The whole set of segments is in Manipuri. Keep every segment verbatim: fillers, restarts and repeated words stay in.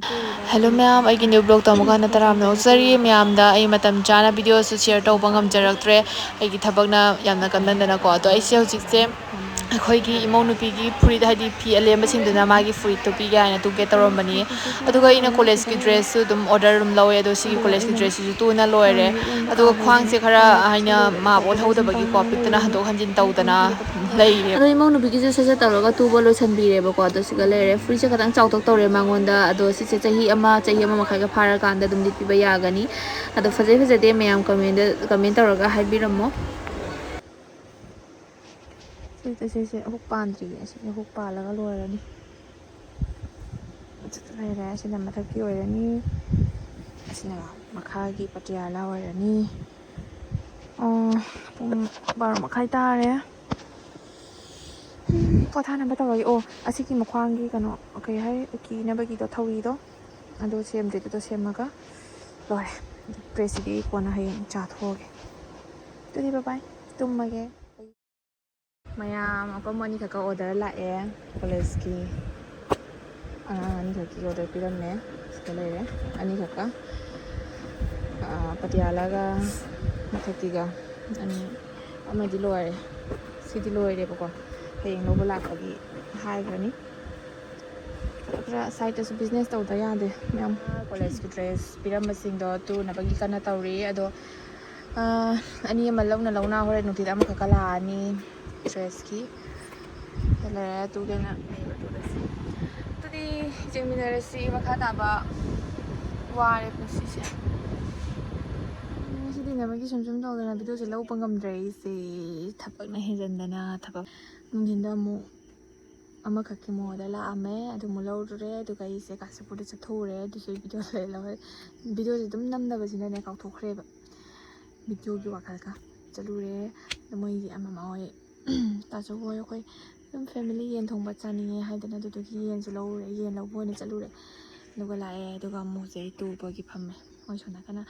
Hello ꯃꯌꯥꯝ, ꯑꯩꯒꯤ new vlogꯇ ꯑꯃꯨꯛ ꯍꯟꯅ ꯇꯔꯥꯝꯅ ꯑꯣꯛꯆꯔꯤ꯫ ꯃꯌꯥꯝꯗ ꯑꯩ ꯃꯇꯝ ꯆꯥꯅ videoꯁꯨ share ꯇꯧꯕ ꯉꯝꯖꯔꯛꯇ꯭ꯔꯦ, ꯑꯩꯒꯤ ꯊꯕꯛꯅ ꯌꯥꯝꯅ ꯀꯟꯃꯟꯗꯅꯀꯣ꯫ ꯑꯗꯣ ꯑꯩꯁꯦ ꯍꯧꯖꯤꯛꯁꯦ ꯑꯩꯈꯣꯏꯒꯤ ꯏꯃꯧ ꯅꯨꯄꯤꯒꯤ ꯐꯨꯔꯤꯠ, ꯍꯥꯏꯗꯤ ꯐꯤ ꯑꯂꯦꯝꯕꯁꯤꯡꯗꯨꯅ ꯃꯥꯒꯤ ꯐꯨꯔꯤꯠꯇꯨ ꯄꯤꯒꯦ ꯍꯥꯏꯅ ꯇꯨꯒꯦ ꯇꯧꯔꯝꯕꯅꯤ꯫ ꯑꯗꯨꯒ ꯑꯩꯅ collegeꯀꯤ dressꯁꯨ ꯑꯗꯨꯝ order ꯑꯗꯨꯝ ꯂꯧꯋꯦ꯫ ꯑꯗꯣ ꯁꯤꯒꯤ collegeꯀꯤ dressꯁꯤꯁꯨ ꯇꯨꯅ ꯂꯣꯏꯔꯦ꯫ ꯑꯗꯨꯒ ꯈ꯭ꯋꯥꯡꯁꯦ ꯈꯔ ꯑꯩꯅ ꯃꯥꯞ ꯑꯣꯜꯍꯧꯗꯕꯒꯤꯀꯣ, ꯄꯤꯛꯇꯅ ꯍꯟꯗꯣꯛ ꯍꯟꯖꯤꯟ ꯇꯧꯗꯅ ꯂꯩꯔꯦ꯫ ꯑꯗꯣ ꯏꯃꯧ ꯅꯨꯄꯤꯒꯤꯁꯨ ꯁꯠ ꯁꯠ ꯇꯧꯔꯒ ꯇꯨꯕ ꯂꯣꯏꯁꯟꯕꯤꯔꯦꯕꯀꯣ꯫ ꯑꯗꯣ ꯁꯤꯒ ꯂꯩꯔꯦ꯫ ꯐꯨꯔꯤꯠꯁꯦ ꯈꯤꯇꯪ ꯆꯥꯎꯊꯣꯛ ꯇꯧꯔꯦ ꯃꯉꯣꯟꯗ꯫ ꯑꯗꯣ ꯁꯤꯁꯦ ꯆꯍꯤ ꯑꯃ, ꯆꯍꯤ ꯑꯃ ꯃꯈꯥꯏꯒ ꯐꯥꯔꯀꯥꯟꯗ ꯑꯗꯨꯝ ꯂꯤꯠꯄꯤꯕ ꯌꯥꯒꯅꯤ꯫ ꯑꯗꯣ ꯐꯖꯩ ꯐꯖꯗꯦ ꯃꯌꯥꯝ commentꯗ, comment ꯇꯧꯔꯒ ꯍꯥꯏꯕꯤꯔꯝꯃꯣ꯫ ꯁꯤꯗ ꯁꯤꯁꯦ ꯍꯨꯛ ꯄꯥꯟꯗ꯭ꯔꯤꯌꯦ꯫ ꯑꯁꯤꯁꯦ ꯍꯨꯛ ꯄꯥꯜꯂꯒ ꯂꯣꯏꯔꯅꯤ꯫ ꯁꯤꯗ ꯂꯩꯔꯦ꯫ ꯑꯁꯤꯅ ꯃꯊꯛꯀꯤ ꯑꯣꯏꯔꯅꯤ꯫ ꯑꯁꯤꯅ ꯃꯈꯥꯒꯤ ꯄꯇꯤꯌꯥꯂꯥ ꯑꯣꯏꯔꯅꯤ꯫ ꯑꯣ, ꯄꯨꯡ ꯕꯥꯔꯣ ꯃꯈꯥꯏ ꯇꯥꯔꯦ꯫ ꯎꯝ, ꯄꯣꯊꯥꯅꯕ ꯇꯧꯔꯒꯦ꯫ ꯑꯣ, ꯑꯁꯤꯒꯤ ꯃꯈ꯭ꯋꯥꯡꯒꯤ ꯀꯩꯅꯣ, ꯀꯩ ꯍꯥꯏ, ꯀꯤꯅꯕꯒꯤꯗꯣ, ꯊꯧꯔꯤꯗꯣ, ꯑꯗꯨ ꯁꯦꯝꯗ꯭ꯔꯤ꯫ ꯑꯗꯨꯗꯣ ꯁꯦꯝꯃꯒ ꯂꯣꯏꯔꯦ꯫ Dressꯁꯤꯗꯤ ꯑꯩ ꯀꯣꯟꯅ ꯍꯌꯦꯡ ꯆꯥꯊꯣꯛꯑꯒꯦ꯫ ꯑꯗꯨꯗꯤ bye bye, ꯇꯨꯝꯃꯒꯦ꯫ ꯃꯌꯥꯝ ꯑꯄꯝꯕ ꯑꯅꯤꯈꯛꯀ order ꯂꯥꯛꯑꯦ꯫ Collegeꯀꯤ ꯑꯉꯥꯡ ꯑꯅꯤꯈꯛꯀꯤ order ꯄꯤꯔꯝꯃꯦ꯫ ꯁꯤꯗ ꯂꯩꯔꯦ ꯑꯅꯤꯈꯛꯀ꯫ ꯑꯥ, ꯄꯇꯤꯌꯥꯂꯥꯒ ꯃꯊꯛꯀꯤꯒ ꯑꯅꯤ꯫ ꯑꯃꯗꯤ ꯂꯣꯏꯔꯦ꯫ ꯁꯤꯗꯤ ꯂꯣꯏꯔꯦꯕꯀꯣ꯫ ꯍꯌꯦꯡ ꯂꯧꯕ ꯂꯥꯛꯄꯒꯤ ꯍꯥꯏꯈ꯭ꯔꯅꯤ꯫ ꯈꯔ ꯈꯔ sideꯇꯁꯨ business ꯇꯧꯗ ꯌꯥꯗꯦ ꯃꯌꯥꯝ꯫ Collegeꯀꯤ dress ꯄꯤꯔꯝꯕꯁꯤꯡꯗꯣ ꯇꯨꯅꯕꯒꯤ ꯀꯟꯅ ꯇꯧꯔꯤ꯫ ꯑꯗꯣ, ꯑꯥ, ꯑꯅꯤ ꯑꯃ ꯂꯧꯅ ꯂꯧꯅ ꯍꯣꯔꯦꯟ ꯅꯨꯡꯊꯤꯜ ꯑꯃꯈꯛꯀ ꯂꯥꯛꯑꯅꯤ dressꯀꯤ꯫ ꯂꯩꯔꯦ, ꯇꯨꯒꯦꯅ ꯂꯩꯕ ꯇꯨꯔꯁꯤ꯫ ꯑꯗꯨꯗꯤ ꯌꯦꯡꯃꯤꯟꯅꯔꯁꯤ ꯃꯈꯥ ꯇꯥꯕ꯫ ꯋꯥꯔꯦ ꯄꯨꯟꯁꯤꯁꯦ꯫ ꯎꯝ, ꯉꯁꯤꯗꯤ ꯅꯕꯒꯤ ꯁꯨꯝ ꯁꯨꯝ ꯇꯧꯗꯅ videoꯁꯦ ꯂꯧꯕ ꯉꯝꯗ꯭ꯔꯦ ꯑꯩꯁꯦ꯫ ꯊꯕꯛꯅ ꯍꯦꯟꯖꯟꯗꯅ ꯊꯕꯛ꯫ ꯅꯨꯡꯊꯤꯟꯗ ꯑꯃꯨꯛ ꯑꯃꯈꯛꯀꯤ ꯃꯣꯗ ꯂꯥꯛꯑꯝꯃꯦ, ꯑꯗꯨ ꯑꯃꯨꯛ ꯂꯧꯔꯨꯔꯦ꯫ ꯑꯗꯨꯒ ꯑꯩꯁꯦ ꯀꯥꯟꯆꯤꯄꯨꯔꯗ ꯆꯠꯊꯣꯛꯎꯔꯦ꯫ ꯑꯗꯨꯁꯨ ꯑꯩ video ꯂꯣꯏ ꯂꯧꯔꯦ꯫ Videoꯁꯦ ꯑꯗꯨꯝ ꯅꯝꯗꯕꯁꯤꯅꯅꯦ ꯀꯥꯎꯊꯣꯛꯈ꯭ꯔꯦꯕ꯫ Videoꯒꯤ ꯋꯥꯈꯜꯒ ꯆꯠꯂꯨꯔꯦ꯫ ꯑꯗ ꯃꯣꯏꯒꯤ ꯑꯃꯃ ꯍꯣꯏ, ꯇꯥꯆꯧ ꯍꯣꯏ, ꯑꯩꯈꯣꯏ ꯑꯗꯨꯝ family ꯌꯦꯟ ꯊꯣꯡꯕ ꯆꯥꯅꯤꯡꯉꯦ ꯍꯥꯏꯗꯅ ꯑꯗꯨꯗꯨꯒꯤ ꯌꯦꯟꯁꯨ ꯂꯧꯔꯨꯔꯦ, ꯌꯦꯟ ꯂꯧꯕ ꯑꯣꯏꯅ ꯆꯠꯂꯨꯔꯦ꯫ ꯑꯗꯨꯒ ꯂꯥꯛꯑꯦ꯫ ꯑꯗꯨꯒ ꯑꯃꯨꯛ ꯍꯧꯖꯤꯛ ꯑꯩ ꯇꯨꯕꯒꯤ ꯐꯝꯃꯦ꯫ ꯃꯣꯏ ꯁꯣꯝ ꯅꯥꯀꯟꯅ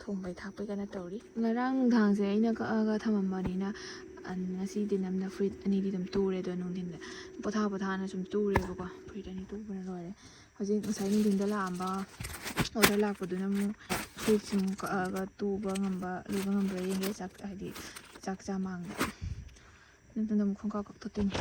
ꯊꯣꯡꯕꯩ ꯊꯥꯛꯄꯩ ꯀꯟꯅ ꯇꯧꯔꯤ꯫ ꯉꯔꯥꯡ ꯅꯨꯡꯗꯥꯡꯁꯦ ꯑꯩꯅ ꯀꯛꯑꯒ ꯊꯝꯃꯝꯕꯅꯤꯅ, ꯑ, ꯉꯁꯤꯗꯤ ꯅꯝꯅ ꯐꯨꯔꯤꯠ ꯑꯅꯤꯗꯤ ꯑꯗꯨꯝ ꯇꯨꯔꯦ꯫ ꯑꯗꯣ ꯅꯨꯡꯊꯤꯟꯗ ꯄꯣꯊꯥ ꯄꯣꯊꯥꯅ ꯁꯨꯝ ꯇꯨꯔꯦꯕꯀꯣ꯫ ꯐꯨꯔꯤꯠ ꯑꯅꯤ ꯇꯨꯕꯅ ꯂꯣꯏꯔꯦ꯫ ꯍꯧꯖꯤꯛ ꯉꯁꯥꯏ ꯅꯨꯡꯊꯤꯟꯗ ꯂꯥꯛꯑꯝꯕ ꯑꯣꯔꯗꯔ ꯂꯥꯛꯄꯗꯨꯅ ꯑꯃꯨꯛ ꯐꯨꯔꯤꯠꯁꯦ ꯑꯃꯨꯛ ꯀꯛꯑꯒ ꯇꯨꯕ ꯉꯝꯕ, ꯂꯨꯕ ꯉꯝꯕ꯭ꯔꯥ ꯌꯦꯡꯒꯦ꯫ ꯆꯥꯛ, ꯍꯥꯏꯗꯤ ꯆꯥꯛ ꯆꯥ ꯃꯥꯡꯗ꯫ ꯅꯠꯇꯅ ꯑꯃꯨꯛ ꯈꯣꯡꯒ꯭ꯔꯥꯎ ꯀꯛꯊꯠꯇꯣꯏꯅꯤ꯫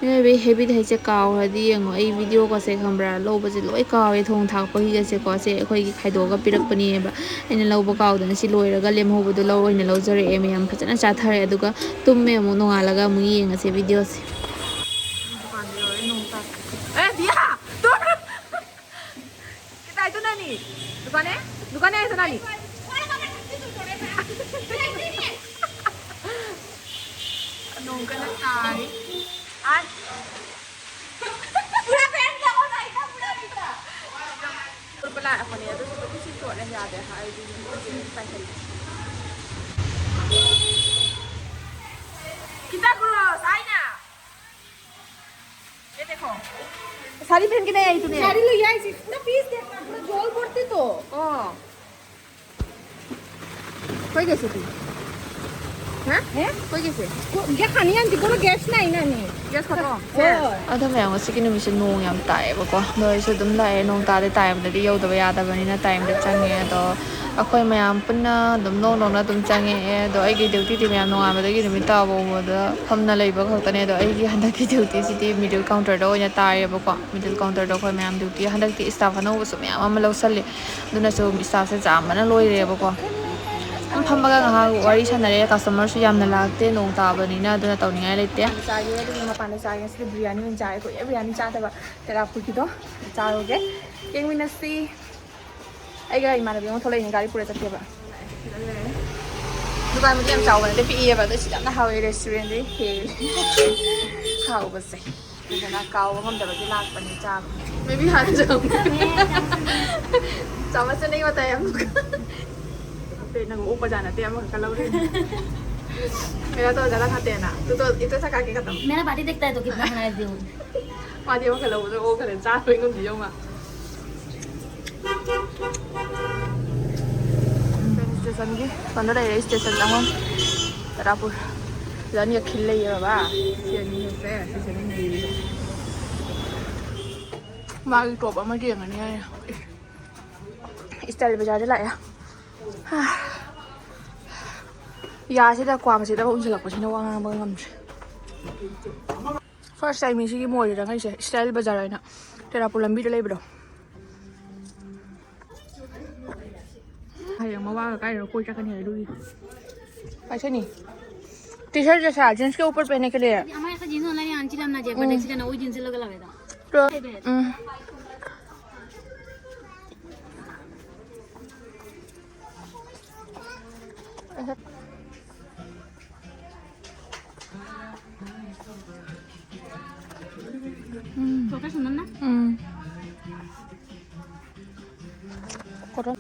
ꯃꯤꯑꯣꯏꯕꯒꯤ ꯍꯦꯕꯤꯠ ꯍꯥꯏꯁꯦ ꯀꯥꯎꯔꯗꯤ ꯌꯦꯡꯉꯣ, ꯑꯩ ꯚꯤꯗꯤꯑꯣꯒꯁꯦ ꯈꯪꯕ꯭ꯔꯥ, ꯂꯧꯕꯁꯦ ꯂꯣꯏ ꯀꯥꯎꯋꯦ꯫ ꯊꯣꯡ ꯊꯥꯛꯄꯒꯤꯒꯁꯦꯀꯣ, ꯁꯦ ꯑꯩꯈꯣꯏꯒꯤ ꯈꯥꯏꯗꯣꯛꯑꯒ ꯄꯤꯔꯛꯄꯅꯦꯕ꯫ ꯑꯩꯅ ꯂꯧꯕ ꯀꯥꯎꯗꯅ ꯁꯤ ꯂꯣꯏꯔꯒ ꯂꯦꯝꯍꯧꯕꯗꯣ ꯂꯧ ꯑꯣꯏꯅ ꯂꯧꯖꯔꯛꯑꯦ꯫ ꯃꯌꯥꯝ ꯐꯖꯅ ꯆꯥꯊꯔꯦ, ꯑꯗꯨꯒ ꯇꯨꯝꯃꯦ꯫ ꯑꯃꯨꯛ ꯅꯣꯡꯉꯥꯜꯂꯒ ꯑꯃꯨꯛ ꯌꯦꯡꯉꯁꯦ ꯚꯤꯗꯤꯑꯣꯁꯦ꯫ ꯗꯨꯀꯥꯟꯗ ꯌꯧꯔꯦ, ꯅꯣꯡ ꯇꯥꯔꯛꯑꯦ꯫ ꯑꯦ, ꯗꯤꯌꯥ! ꯇꯨ! ꯀꯗꯥꯏꯗ ꯅꯪꯅꯤ? ꯗꯨꯀꯥꯟꯅꯦ? ꯗꯨꯀꯥꯟꯅꯦ ꯍꯥꯏꯗ ꯅꯪꯅꯤ? ꯅꯣꯡ ꯀꯟꯅ ꯇꯥꯔꯤ꯫ ꯑꯥꯏ꯫ ꯄꯨꯔꯥ ꯐꯦꯟ ꯇꯧꯑꯣ, ꯂꯥꯏꯠ ꯄꯨꯔꯥ ꯂꯩꯇ꯭ꯔꯥ? ꯄꯨꯔꯛꯄ ꯂꯥꯛꯄꯅꯦ, ꯑꯗꯨꯁꯨ ꯑꯗꯨꯝ ꯁꯤ ꯆꯣꯠꯂꯦ, ꯌꯥꯗꯦ ꯍꯥꯏꯗꯤ ꯄꯥꯏꯈꯠꯂꯦ꯫ ꯈꯤꯇ ꯀ꯭ꯔꯣꯁ, ꯑꯩꯅ꯫ ये देखो, साड़ी पहन के नहीं आई तूने? साड़ी लो यार, इतना पीस देखना, पूरा झोल भरती तो। ओ। कोई कैसे थी? हाँ? हैं? कोई कैसे? को-, ये खानी आंटी, कोनो गैस नहीं ना नहीं। गैस खत्म। ओ। ꯑꯗꯣ ꯃꯌꯥꯝ, ꯉꯁꯤꯒꯤ ꯅꯨꯃꯤꯠꯁꯦ ꯅꯣꯡ ꯌꯥꯝ ꯇꯥꯏꯌꯦꯕꯀꯣ꯫ ꯑꯗꯣ ꯑꯩꯁꯨ ꯑꯗꯨꯝ ꯂꯥꯛꯑꯦ, ꯅꯣꯡ ꯇꯥꯗꯦ, ꯇꯥꯏꯝꯗꯗꯤ ꯌꯧꯗꯕ ꯌꯥꯗꯕꯅꯤꯅ ꯇꯥꯏꯝꯗ ꯆꯪꯉꯦ꯫ ꯑꯗꯣ ꯑꯩꯈꯣꯏ ꯃꯌꯥꯝ ꯄꯨꯟꯅ ꯑꯗꯨꯝ ꯅꯣꯡ ꯅꯣꯡꯅ ꯑꯗꯨꯝ ꯆꯪꯉꯛꯑꯦ꯫ ꯑꯗꯣ ꯑꯩꯒꯤ ꯗ꯭ꯌꯨꯇꯤꯗꯤ ꯃꯌꯥꯝ ꯅꯣꯡꯉꯥꯟꯕꯗꯒꯤ ꯅꯨꯃꯤꯠ ꯇꯥꯕ ꯐꯥꯎꯕꯗ ꯐꯝꯅ ꯂꯩꯕ ꯈꯛꯇꯅꯦ꯫ ꯑꯗꯣ ꯑꯩꯒꯤ ꯍꯟꯗꯛꯀꯤ ꯗ꯭ꯌꯨꯇꯤꯁꯤꯗꯤ ꯃꯤꯗꯜ ꯀꯥꯎꯟꯇꯔꯗ ꯑꯣꯏꯅ ꯇꯥꯔꯦꯕꯀꯣ꯫ ꯃꯤꯗꯜ ꯀꯥꯎꯟꯇꯔꯗ ꯑꯩꯈꯣꯏ ꯃꯌꯥꯝ ꯗ꯭ꯌꯨꯇꯤ, ꯍꯟꯗꯛꯇꯤ ꯁ꯭ꯇꯥꯐ ꯑꯅꯧꯕꯁꯨ ꯃꯌꯥꯝ ꯑꯃ ꯂꯧꯁꯜꯂꯦ꯫ ꯑꯗꯨꯅꯁꯨ ꯁ꯭ꯇꯥꯐꯁꯦ ꯌꯥꯝꯕꯅ ꯂꯣꯏꯔꯦꯕꯀꯣ꯫ ꯑꯗꯨꯝ ꯐꯝꯃꯒ ꯉꯥꯏꯍꯥꯛ ꯋꯥꯔꯤ ꯁꯥꯟꯅꯔꯦ꯫ ꯀꯁꯇꯃꯔꯁꯨ ꯌꯥꯝꯅ ꯂꯥꯛꯇꯦ, ꯅꯣꯡ ꯇꯥꯕꯅꯤꯅ, ꯑꯗꯨꯅ ꯇꯧꯅꯤꯡꯉꯥꯏ ꯂꯩꯇꯦ꯫ ꯆꯥꯒꯦ, ꯑꯗꯨꯒꯤ ꯃꯄꯥꯟꯗ ꯆꯥꯒꯦ꯫ ꯉꯁꯤꯗꯤ ꯕꯤꯔꯌꯥꯅꯤ ꯑꯣꯏꯅ ꯆꯥꯔꯦ, ꯀꯨꯏꯔꯦ ꯕꯤꯔꯌꯥꯅꯤ ꯆꯥꯗꯕ꯫ ꯇꯦꯔꯥꯄꯨꯔꯒꯤꯗꯣ ꯆꯥꯔꯨꯒꯦ꯫ ꯌꯦꯡꯃꯤꯟꯅꯁꯤ꯫ ꯑꯩꯒ ꯏꯃꯥꯟꯅꯕꯤ ꯑꯃ ꯊꯣꯛꯂꯛꯏꯅꯦ, ꯒꯥꯔꯤ ꯄꯨꯔ ꯆꯠꯀꯦꯕ꯫ ꯗꯨꯀꯥꯟꯕꯨꯗꯤ ꯌꯥꯝ ꯆꯥꯎꯕ ꯅꯠꯇꯦ, ꯄꯤꯛꯏꯌꯦꯕ, ꯑꯗꯣ ꯁꯤꯗ ꯌꯥꯝꯅ ꯍꯥꯎꯋꯦ, ꯔꯦꯁꯇꯨꯔꯦꯟꯗꯒꯤ ꯍꯦꯜꯂꯦ ꯍꯥꯎꯕꯁꯦ꯫ ꯑꯗꯨꯅ ꯀꯥꯎꯕ ꯉꯝꯗꯕꯒꯤ ꯂꯥꯛꯄꯅꯦ ꯆꯥꯕ꯫ ꯃꯦꯕꯤ ꯍꯥꯟꯅ ꯆꯥꯎ꯫ ꯆꯥꯃꯁ ꯅꯪꯒꯤ ꯃꯇꯥꯏ ꯌꯥꯝ ꯅꯪ ꯑꯣꯛꯄ ꯖꯥꯠ ꯅꯠꯇꯦ, ꯑꯃꯈꯛꯀ ꯂꯧꯔꯦ꯫ मेरा तो ज़्यादा खाते हैं ना, तू तो इतना सा खा के खत्म। मेरा बाटी देखता है तो कितना खाना है, दे। ꯃꯥꯗꯤ ꯑꯃꯈꯛ ꯂꯧꯕꯗ ꯑꯣꯛꯈ꯭ꯔꯦ, ꯆꯥꯕ ꯉꯝꯗꯦ ꯌꯦꯡꯉꯨ ꯃꯥ꯫ ꯇ꯭ꯔꯦꯟ ꯁ꯭ꯇꯦꯁꯟꯒꯤ ꯀꯩꯅꯣ ꯂꯩꯔꯦ, ꯁ꯭ꯇꯦꯁꯟ ꯆꯪꯐꯝ ꯇꯔꯥꯄꯨꯔ꯫ ꯁꯤꯗ ꯑꯅꯤꯈꯛ ꯈꯤꯜ ꯂꯩꯌꯦ ꯕꯕꯥ꯫ ꯁꯤ ꯑꯅꯤꯈꯛꯁꯦ ꯁꯤꯗ ꯑꯗꯨꯝ ꯂꯩꯔꯦ꯫ ꯃꯥꯒꯤ ꯇꯣꯞ ꯑꯃ ꯌꯦꯡꯉꯅꯤ ꯍꯥꯏꯅ ꯏꯁꯇꯥꯏꯜ ꯕꯖꯥꯔꯗ ꯂꯥꯛꯑꯦ꯫ ꯌꯥꯁꯤꯗ ꯀ꯭ꯋꯥ ꯃꯆꯦꯠ ꯑꯃ ꯎꯝꯁꯤꯜꯂꯛꯄꯁꯤꯅ ꯋꯥ ꯉꯥꯡꯕ ꯉꯝꯗ꯭ꯔꯦ꯫ ꯐꯥꯔꯁ ꯇꯥꯏꯝꯅꯤ ꯁꯤꯒꯤ ꯃꯣꯜꯁꯤꯗ ꯆꯪꯉꯛꯏꯁꯦ, ꯏꯁꯇꯥꯏꯜ ꯕꯖꯥꯔ ꯍꯥꯏꯅ ꯇꯦꯔꯥꯄꯨꯔ ꯂꯝꯕꯤꯗ ꯂꯩꯕꯗꯣ꯫ ꯍꯌꯦꯡ ꯃꯋꯥꯒ ꯀꯥꯏꯗꯅꯣ ꯀꯣꯏ ꯆꯠꯀꯅꯤ ꯑꯗꯨꯒꯤ꯫ ꯀꯥꯏ ꯆꯠꯅꯤ? टी शर्ट जैसा जींस के ऊपर पहनने के लिए। हमारे पास जींस वाला यहाँ अंची लाना चाहिए, बट हम्म। ऐसी जाना, वही जींस लगा लगा था। तो, हम्म। ꯎꯝ꯫ ꯐꯣꯀꯁ ꯅꯝꯅ? ꯎꯝ꯫ ꯀꯣꯇꯟ꯫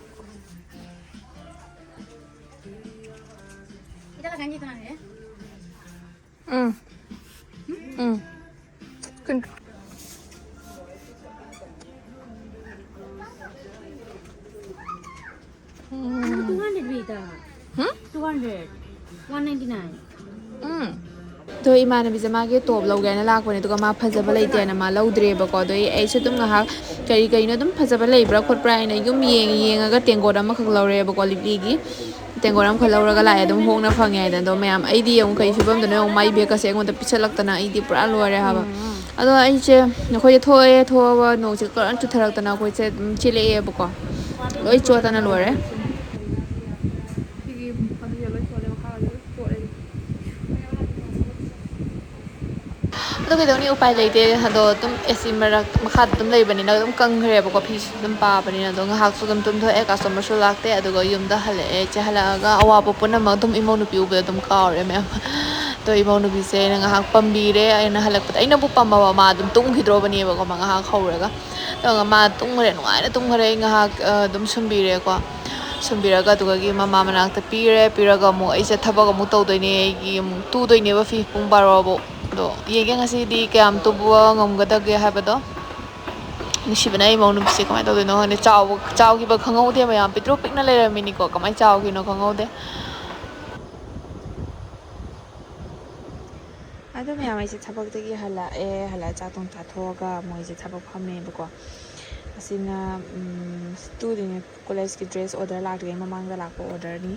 ꯏꯗ ꯂꯒꯥꯏ ꯀꯅꯥ ꯍꯦ? ꯎꯝ꯫ ꯎꯝ꯫ ꯀꯨꯟ-, ꯎꯝ꯫ ꯇꯨ ꯍꯟꯗ꯭ꯔꯦꯗ ꯄꯤꯗ꯫ Hmm? Two hundred. One ninety nine. Um. ꯑꯗꯣ ꯏꯃꯥꯟꯅꯕꯤꯁꯦ ꯃꯥꯒꯤ ꯇꯣꯞ ꯂꯧꯒꯦ ꯍꯥꯏꯅ ꯂꯥꯛꯄꯅꯦ, ꯑꯗꯨꯒ ꯃꯥ ꯐꯖꯕ ꯂꯩꯇꯦꯅ ꯃꯥ ꯂꯧꯗ꯭ꯔꯦꯕꯀꯣ꯫ ꯑꯗꯣ ꯑꯩ, ꯑꯩꯁꯨ ꯑꯗꯨꯝ ꯉꯥꯏꯍꯥꯛ ꯀꯔꯤ ꯀꯔꯤꯅꯣ ꯑꯗꯨꯝ ꯐꯖꯕ ꯂꯩꯕ꯭ꯔꯥ ꯈꯣꯠꯄ꯭ꯔꯥ ꯍꯥꯏꯅ ꯌꯨꯝ ꯌꯦꯡ ꯌꯦꯡꯉꯒ ꯇꯦꯡꯀꯣꯠ ꯑꯃꯈꯛ ꯂꯧꯔꯦꯕꯀꯣ, ꯂꯤꯛꯂꯤꯒꯤ꯫ ꯇꯦꯡꯀꯣꯠ ꯑꯃꯈꯛ ꯂꯧꯔꯒ ꯂꯥꯛꯑꯦ, ꯑꯗꯨꯝ ꯍꯣꯡꯅ ꯐꯪꯉꯦ ꯍꯥꯏꯗꯅ꯫ ꯑꯗꯣ ꯃꯌꯥꯝ, ꯑꯩꯗꯤ ꯌꯦꯡꯉꯨ ꯀꯩ ꯐꯤꯕꯝꯗꯅꯣ ꯌꯦꯡꯉꯨ, ꯃꯥꯏ ꯕꯦꯒꯀꯁꯦ ꯑꯩꯉꯣꯟꯗ ꯄꯤꯁꯜꯂꯛꯇꯅ ꯑꯩꯗꯤ ꯄꯨꯔꯥ ꯂꯣꯏꯔꯦ ꯍꯥꯏꯕ꯫ ꯎꯝ꯫ ꯑꯗꯣ ꯑꯩꯁꯦ ꯅꯈꯣꯏꯗ ꯊꯣꯛꯑꯦ, ꯊꯣꯛꯑꯒ ꯅꯣꯡꯁꯦ ꯀꯟꯅ ꯆꯨꯊꯔꯛꯇꯅ ꯑꯩꯈꯣꯏꯁꯦ ꯑꯗꯨꯝ ꯆꯦꯜꯂꯛꯑꯦꯕꯀꯣ꯫ ꯂꯣꯏ ꯆꯣꯠꯇꯅ ꯂꯣꯏꯔꯦ꯫ ꯁꯤꯒꯤ ꯃꯐꯝꯁꯤꯗ ꯂꯣꯏ ꯆꯣꯠꯂꯦ, ꯃꯈꯥꯗ ꯂꯣꯏ ꯆꯣꯠꯂꯦ꯫ ꯑꯗꯨ ꯀꯩꯗꯧꯅꯤ, ꯎꯄꯥꯏ ꯂꯩꯇꯦ꯫ ꯑꯗꯣ ꯑꯗꯨꯝ ꯑꯦ ꯁꯤ ꯃꯔꯛ, ꯃꯈꯥꯗ ꯑꯗꯨꯝ ꯂꯩꯕꯅꯤꯅ ꯑꯗꯨꯝ ꯀꯪꯈ꯭ꯔꯦꯕꯀꯣ, ꯐꯤꯁꯨ ꯑꯗꯨꯝ ꯄꯥꯕꯅꯤꯅ꯫ ꯑꯗꯣ ꯉꯥꯏꯍꯥꯛꯁꯨ ꯑꯗꯨꯝ ꯇꯨꯝꯊꯣꯛꯑꯦ, ꯀꯁꯇꯃꯔꯁꯨ ꯂꯥꯛꯇꯦ꯫ ꯑꯗꯨꯒ ꯌꯨꯝꯗ ꯍꯜꯂꯛꯑꯦ꯫ ꯏꯆꯦ ꯍꯜꯂꯛꯑꯒ ꯑꯋꯥꯕ ꯄꯨꯝꯅꯃꯛ ꯑꯗꯨꯝ ꯏꯃꯧ ꯅꯨꯄꯤ ꯎꯕꯗ ꯑꯗꯨꯝ ꯀꯥꯎꯔꯦ ꯃꯌꯥꯝ꯫ ꯑꯗꯣ ꯏꯃꯧ ꯅꯨꯄꯤꯁꯦ ꯑꯩꯅ ꯉꯥꯏꯍꯥꯛ ꯄꯝꯕꯤꯔꯦ꯫ ꯑꯩꯅ ꯍꯜꯂꯛꯄꯗ ꯑꯩꯅꯕꯨ ꯄꯝꯃꯕ ꯃꯥ ꯑꯗꯨꯝ ꯇꯨꯝꯈꯤꯗ꯭ꯔꯣꯕꯅꯦꯕꯀꯣ, ꯃꯥ ꯉꯥꯏꯍꯥꯛ ꯍꯧꯔꯒ꯫ ꯑꯗꯨꯒ ꯃꯥ ꯇꯨꯝꯈ꯭ꯔꯦ, ꯅꯨꯡꯉꯥꯏꯅ ꯇꯨꯝꯈ꯭ꯔꯦ꯫ ꯑꯩ ꯉꯥꯏꯍꯥꯛ, ꯑ, ꯑꯗꯨꯝ ꯁꯨꯝꯕꯤꯔꯦꯀꯣ꯫ ꯁꯨꯝꯕꯤꯔꯒ ꯑꯗꯨꯗꯒꯤ ꯃꯃꯥ ꯃꯅꯥꯛꯇ ꯄꯤꯔꯦ꯫ ꯄꯤꯔꯒ ꯑꯃꯨꯛ ꯑꯩꯁꯦ ꯊꯕꯛ ꯑꯃꯨꯛ ꯇꯧꯗꯣꯏꯅꯦ꯫ ꯑꯩꯒꯤ ꯑꯃꯨꯛ ꯇꯨꯗꯣꯏꯅꯦꯕ ꯐꯤ ꯄꯨꯡ ꯕꯥꯔꯣ ꯐꯥꯎ꯫ ꯑꯗꯣ ꯌꯦꯡꯒꯦ ꯉꯁꯤꯗꯤ ꯀꯌꯥꯝ ꯇꯨꯕ ꯉꯝꯒꯗꯒꯦ ꯍꯥꯏꯕꯗꯣ꯫ ꯅꯨꯡꯁꯤꯕꯅ ꯑꯩ ꯏꯃꯧ ꯅꯨꯄꯤꯁꯦ ꯀꯃꯥꯏꯅ ꯇꯧꯗꯣꯏꯅꯣ ꯈꯪꯗꯦ꯫ ꯆꯥꯎꯕ, ꯆꯥꯎꯈꯤꯕ ꯈꯪꯍꯧꯗꯦ ꯃꯌꯥꯝ꯫ ꯄꯤꯛꯇ꯭ꯔꯨ ꯄꯤꯛꯅ ꯂꯩꯔꯝꯃꯤꯅꯤꯀꯣ꯫ ꯀꯃꯥꯏꯅ ꯆꯥꯎꯈꯤꯅꯣ ꯈꯪꯍꯧꯗꯦ꯫ ꯑꯗꯣ ꯃꯌꯥꯝ, ꯑꯩꯁꯦ ꯊꯕꯛꯇꯒꯤ ꯍꯜꯂꯛꯑꯦ꯫ ꯍꯜꯂꯛꯑ ꯆꯥꯛ ꯊꯣꯡ ꯆꯥꯊꯣꯛꯑꯒ ꯃꯣꯏꯁꯦ ꯊꯕꯛ ꯐꯝꯃꯦꯕꯀꯣ꯫ ꯑꯁꯤꯅ, ꯎꯝ, ꯇꯨꯗꯣꯏꯅꯦ꯫ ꯀꯣꯂꯦꯖꯀꯤ ꯗ꯭ꯔꯦꯁ ꯑꯣꯔꯗꯔ ꯂꯥꯛꯇ꯭ꯔꯤꯉꯩ ꯃꯃꯥꯡꯗ ꯂꯥꯛꯄ ꯑꯣꯔꯗꯔꯅꯤ꯫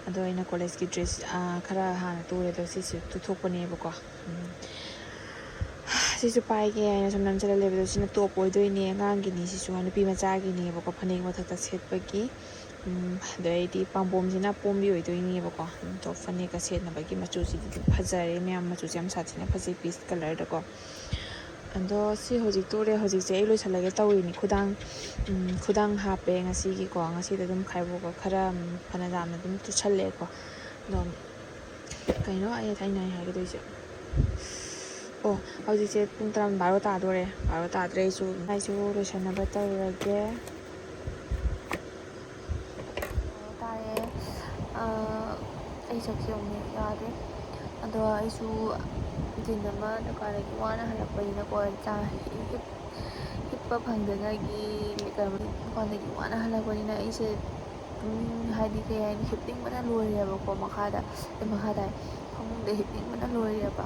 ꯑꯗꯣ ꯑꯩꯅ ꯀꯣꯂꯦꯖꯀꯤ ꯗ꯭ꯔꯦꯁ, ꯑ, ꯈꯔ ꯍꯥꯟꯅ ꯇꯨꯔꯦ꯫ ꯑꯗꯣ ꯁꯤꯁꯦ ꯇꯨꯊꯣꯛꯄꯅꯦꯕꯀꯣ꯫ ꯎꯝ, ꯁꯤꯁꯨ ꯄꯥꯏꯒꯦ ꯍꯥꯏꯅ ꯁꯨꯝ ꯅꯝꯁꯤꯜꯂ ꯂꯩꯕꯗꯣ, ꯁꯤꯅ ꯇꯣꯞ ꯑꯣꯏꯗꯣꯏꯅꯦ, ꯑꯉꯥꯡꯒꯤꯅꯤ꯫ ꯁꯤꯁꯨ ꯅꯨꯄꯤ ꯃꯆꯥꯒꯤꯅꯦꯕꯀꯣ, ꯐꯅꯦꯛ ꯃꯊꯛꯇ ꯁꯦꯠꯄꯒꯤ꯫ ꯎꯝ, ꯑꯗꯩꯗꯤ ꯄꯥꯝꯕꯣꯝꯁꯤꯅ ꯄꯣꯝꯕꯤ ꯑꯣꯏꯗꯣꯏꯅꯦꯕꯀꯣ꯫ ꯎꯝ, ꯇꯣꯞ ꯐꯅꯦꯛꯀ ꯁꯦꯠꯅꯕꯒꯤ꯫ ꯃꯆꯨꯁꯤꯗꯤ ꯑꯗꯨꯝ ꯐꯖꯔꯦ ꯃꯌꯥꯝ, ꯃꯆꯨꯁꯦ ꯌꯥꯝ ꯁꯥꯊꯤꯅ ꯐꯖꯩ, ꯄꯤꯁ ꯀꯂꯔꯗꯀꯣ꯫ ꯑꯗꯣ ꯁꯤ ꯍꯧꯖꯤꯛ ꯇꯨꯔꯦ꯫ ꯍꯧꯖꯤꯛꯁꯦ ꯑꯩ ꯂꯣꯏꯁꯤꯜꯂꯒꯦ ꯇꯧꯔꯤꯅꯤ꯫ ꯈꯨꯗꯥꯡ, ꯎꯝ, ꯈꯨꯗꯥꯡ ꯍꯥꯞꯄꯦ ꯉꯁꯤꯒꯤꯀꯣ꯫ ꯉꯁꯤꯗꯤ ꯑꯗꯨꯝ ꯈꯥꯏꯕꯣꯛꯀ ꯈꯔ, ꯎꯝ, ꯐꯅ ꯌꯥꯝꯅ ꯑꯗꯨꯝ ꯇꯨꯁꯜꯂꯦꯀꯣ꯫ ꯑꯗꯣ ꯀꯩꯅꯣ ꯑꯩ ꯊꯥꯏꯅ ꯑꯩ ꯍꯥꯏꯒꯗꯣꯏꯁꯦ? ꯑꯣ, ꯍꯧꯖꯤꯛꯁꯦ ꯄꯨꯡ ꯇꯔꯥ, ꯕꯥꯔꯣ ꯇꯥꯗꯣꯔꯦ꯫ ꯕꯥꯔꯣ ꯇꯥꯗ꯭ꯔꯦ꯫ ꯑꯩꯁꯨ, ꯑꯩꯁꯨ ꯂꯣꯏꯁꯟꯅꯕ ꯇꯧꯔꯒꯦ꯫ ꯕꯥꯔꯣ ꯇꯥꯔꯦ꯫ ꯑꯥ, ꯑꯩ ꯁꯛꯁꯦ ꯑꯃꯨꯛ ꯌꯥꯗ꯭ꯔꯦ꯫ ꯑꯗꯣ ꯑꯩꯁꯨ ꯗꯤꯟ ꯑꯃ ꯗꯨꯀꯥꯟꯗꯒꯤ ꯋꯥꯅ ꯍꯜꯂꯛꯄꯅꯤꯅꯀꯣ, ꯆꯥ ꯍꯤꯞ-, ꯍꯤꯞꯄ ꯐꯪꯗꯉꯥꯏꯒꯤ, ꯀꯩꯅꯣ, ꯗꯨꯀꯥꯟꯗꯒꯤ ꯋꯥꯅ ꯍꯜꯂꯛꯄꯅꯤꯅ ꯑꯩꯁꯦ ꯑꯗꯨꯝ, ꯍꯥꯏꯗꯤ, ꯀꯩ ꯍꯥꯏꯅꯤ, ꯍꯤꯞꯅꯤꯡꯕꯅ ꯂꯣꯏꯔꯦꯕꯀꯣ꯫ ꯃꯈꯥꯗ, ꯑꯦ, ꯃꯈꯥꯗ ꯍꯥꯏ, ꯐꯃꯨꯡꯗ ꯍꯤꯞꯅꯤꯡꯕꯅ ꯂꯣꯏꯔꯦꯕ꯫